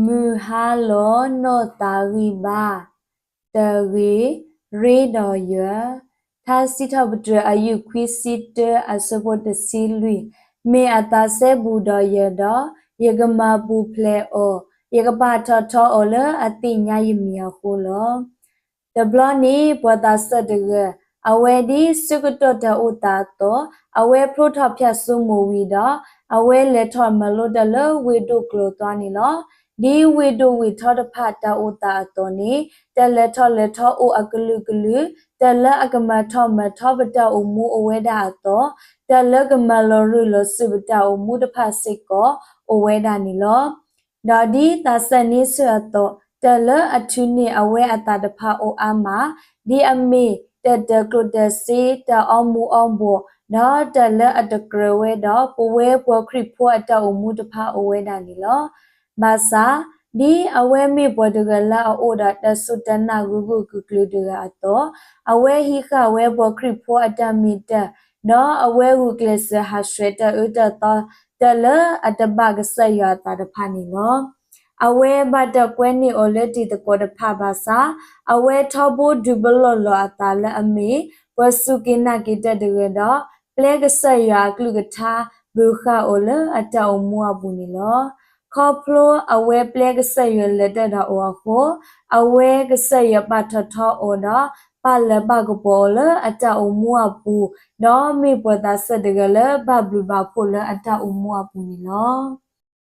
မုၢ်ဟါလီၤနီၢ်သးဂံၢ်ဘါ, တဂ့ၤ, ရ့ဒီးယၢၤ. ထါစံးထီၣ်ပတြၢၤ အယုၢ်ခွံဆံတၢ အဆၢဖိတဆံလွံၢ်, မ့ၢ်အသးစဲဘူးဒီးယၤဒီး, ယကမၤပူၤဖျဲးအီၤ, ယကပာ်ထီၣ်ထီအီၤလၢအသ့ၣ်ညါယမံၤအဃိလီၤ. တဘျီန့ၣ် ပှၤသးစၢ်တဂၤ, အဝဲဒ်ဆၢကတီၢ်တၢ်အိၣ်သးအသိး, အဝဲဖျိထီၣ်ဖၠၣ်စိမိၤဝံၤဒီး, အဝဲလဲၤထီၣ်မၤလိတၢ်လၢဝ့ၢ်ဒိၣ်ကျိၤသွါန့ၣ်လီၤ. ဒ်ဝ့ၢ်ဒိၣ်ဝ့ၢ်ထီတဖၣ်တၢ်အိၣ်သးအသိးန့ၣ်, တၢ်လဲၤထီၣ်လဲၤထီအိၣ်အကလုာ်ကလုာ်, တၢ်လၢအကမၤထီၣ်မၤထီပတၢ်အိၣ်မူအိၣ်ဝဲဒၣ်အသိး, တၢ်လၢကမၤလီၤရၢၢ်လီၤစၢၤပတၢ်အိၣ်မူတဖၣ်စ့ၢ်ကီး အိၣ်ဝဲဒၣ်န့ၣ်လီၤ. ဒီးဒ်သးစၢ်န့ဆၢၣ်အသိး, တၢ်လၢအထုးန့ၢ်အဝဲအသးတဖၣ်အိၣ်အါမး, ဒ်အမ့ၢ်တၢ်တၢၤကျိၣ်တၢၤစ့, တၢ်အီမူၤအီဘှီၣ်, ဒီးတၢ်လၢအတကြၢးဝဲဒီး ပဝဲပှၤခရံာ်ဖိအတၢ်အိၣ်မူတဖၣ်အိၣ်ဝဲဒၣ်န့ၣ်လီၤ. ဘၣ်ဆၣ်, ဒ်အဝဲမ့ၢ်ပှၤတဂၤလၢအအိၣ်ဒီးတၢ်စူၢ်တၢ်နာ်ဂၢၢ်ဂၢၢ်ကျၢၤကျၢၤတဂၤအသိး, အဝဲဟံးဃာ်ဝဲပှၤခရံာ်ဖိအတၢ်မ့ၢ်တၢ်, ဒီးအဝဲဂုာ်ကျဲးစၢးဟးဆှဲးတၢ်အၢတၢ်သီ, တၢ်လၢအတဘၣ်ကစၢ်ယွၤအသးတဖၣ်န့ၣ်လီၤ. အဝဲဘၣ်တၢ်ကွဲန့ၢ်အီၤလၢတံၤသကိးတဖၣ်ဘၣ်ဆၣ်, အဝဲထီဘိဒုးပလီၢ်လီၤအသးလၢအမ့ၢ် ပှၤစူၢ်က့ၤနာ်က့ၤတၢ်တဂၤဒီး, ပျဲကစၢ်ယွၤအကလုၢ်ကထါ ဘုးဃာ်အီၤလၢအတၢ်အိၣ်မူအပူၤန့ၣ်လီၤ. ခီဖျိအဝဲပျဲကစၢ်ယွၤလဲၤတၢ်ဒီးအီၤအဃိ, အဝဲကစၢ်ယွၤပာ်ထီၣ်ထီအီၤဒီး, ပာ်လၤပာ်ကပီၤအီၤလၢအတၢ်အိၣ်မူအပူၤ, ဒီးမ့ၢ်ပှၤသးစၢ်တဂၤလၢဘၣ်ဘျုးဘၣ်ဖှိၣ်လၢအတၢ်အိၣ်မူအပူၤန့ၣ်လီၤ.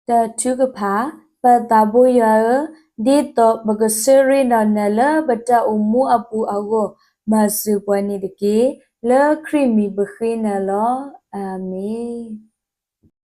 တၢ်ထုကဖၣ်, ပၢ်သးဘိယွၤဧၢ, ဒ်သိးပကဆၢရ့ဒီးနၤလၢပတၢ်အိၣ်မူအပူၤအဂီၢ်, မၤစၢၤပှၤန့ၣ်တက့ၢ်. လၢခရံာ်မံၤပဃ့နၤလီၤ. အၤမ့ၣ်.